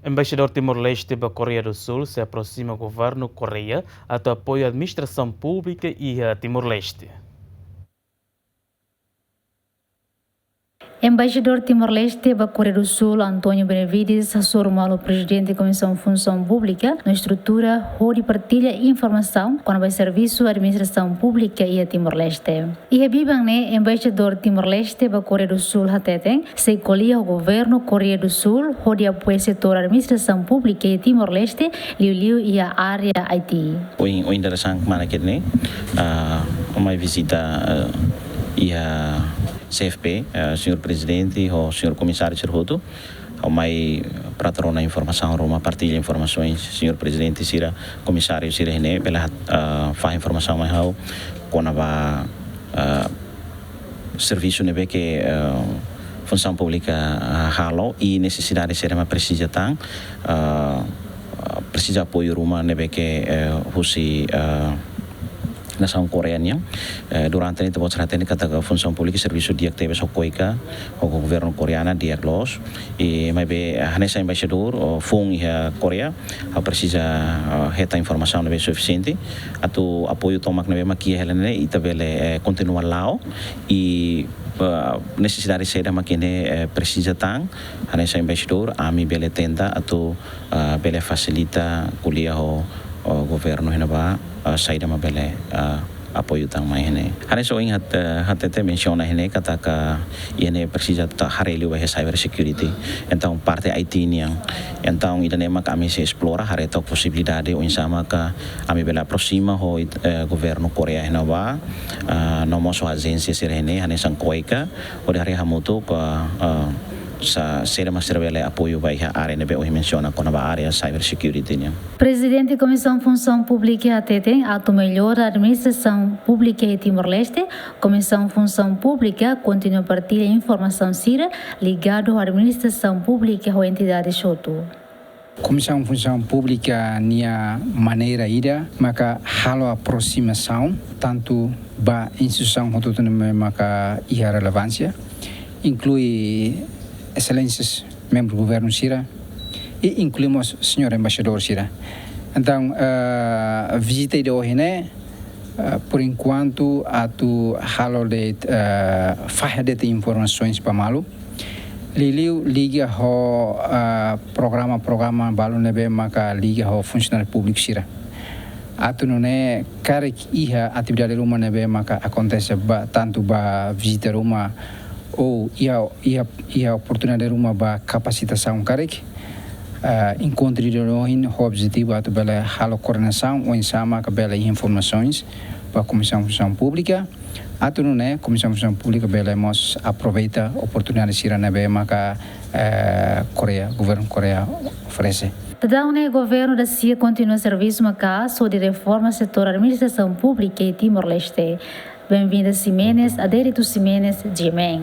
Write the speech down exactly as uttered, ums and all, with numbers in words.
Embaixadór Timor-Leste ba Koreia do Sul sei aproxima governu Koreia atu apoiu administrasaun públika iha Timor-Leste. Embaixadór Timor-Leste ba Koreia do Sul, António Benevides, hasoru malu Prezidente Komisaun Funsaun Públika no estrutura hodi partilla informasaun kona-ba servisu administrasaun públika iha Timor-Leste. Iha biban ne'e, Embaixadór Timor-Leste ba Koreia do Sul hateten, sei ko'alia ho governu Koreia do Sul hodi apoiu setór administrasaun públika iha Timor-Leste, liuliu iha área I T. Ohin, ohin dadeer-saan kmanek ne'e, ah, ha'u mai vizita, ah, iha C F P, ah, señór Prezidente ho señór Komisáriu sira hotu. Ha'u mai para troka informasaun ruma, partilla informasaun, señór Prezidente sira, Komisáriu sira iha ne'e, bele, ah, fahe informasaun mai ha'u kona-ba, ah, servisu ne'ebé ke, ah, Funsaun Públika, ah, halo i nesesidade saida mak presiza tan, ah, presiza apoiu ruma ne'ebé ke, eh, husi, ah, nasaun Koreia nian. Eh, durante ne'e ita-boot sira hatene katak Funsaun Públika servisu di'ak tebes ho KOICA, ho governu Koreia nian di'ak loos. I maibé, ah, hanesan embaixadór, oh, foun iha Koreia, ha'u presiza, ah, hetan informasaun ne'ebé sufisiente atu apoiu tomak ne'ebé mak iha hela ne'e ita bele, eh, kontinua la'o i, ah, nesesidade saida mak ne'e, eh, presiza tan, hanesan embaixadór, ami bele tenta atu, ah, bele fasilita ko'alia ho, ho governu iha ne'ebá, ah, saida mak bele, ah, apoiu tan mai iha ne'e. Hanesan ohin hat-, eh, hatete mensiona iha ne'e katak iha ne'e presiza atu haree liu ba iha cyber security. Entaun parte I T nian. Entaun ida-ne'e mak ami sei esplora, haree took posibilidade oinsá mak ami bele aproxima ho, eh, governu Koreia iha ne'ebá, ah, no mós ho ajénsia sira iha ne'e, hanesan KOICA, hodi haree hamutuk, ah, ah, sa-, saida mak sira bele apoiu ba iha área ne'ebé ohin mensiona kona-ba área cyber security nian. Prezidente Komisaun Funsaun Públika hateten, atu mellora administrasaun públika iha Timor-Leste, Komisaun Funsaun Públika kontinua partilla informasaun sira ligadu ho administrasaun públika ho entidade hotu. Komisaun Funsaun Públika nia maneira ida maka halo aproximasaun tantu ba instituisaun hotu-hotu ne'ebé maka iha relevánsia, inklui exelénsias membru governu sira, i inklui mós señór embaixadór sira. Entaun, eh, vizita ida ohin ne'e, eh, por enkuantu atu halo de'it, eh, fahe de'it informasaun ba malu. Liuliu liga ho, eh, programa-programa balu ne'ebé maka liga ho funsionáriu públiku sira. Atu nune'e karik iha atividade ruma ne'ebé maka akontese ba, tantu ba vizita ruma ou iha, iha, iha oportunidade ruma ba kapasitasaun karik, eh, enkontru ida ohin ho objetivu atu bele halo koordenasaun oinsá maka bele informasaun ba Komisaun Funsaun Públika. Atu nune'e Komisaun Funsaun Públika bele mós aproveita oportunidade sira ne'ebé maka, eh, Koreia, governu Koreia oferese. Daudaun ne'e governu dasia kontinua servisu maka'as hodi reforma setór administrasaun públika iha Timor-Leste. Benvinda Ximenes, Adérito Ximenes, G M N.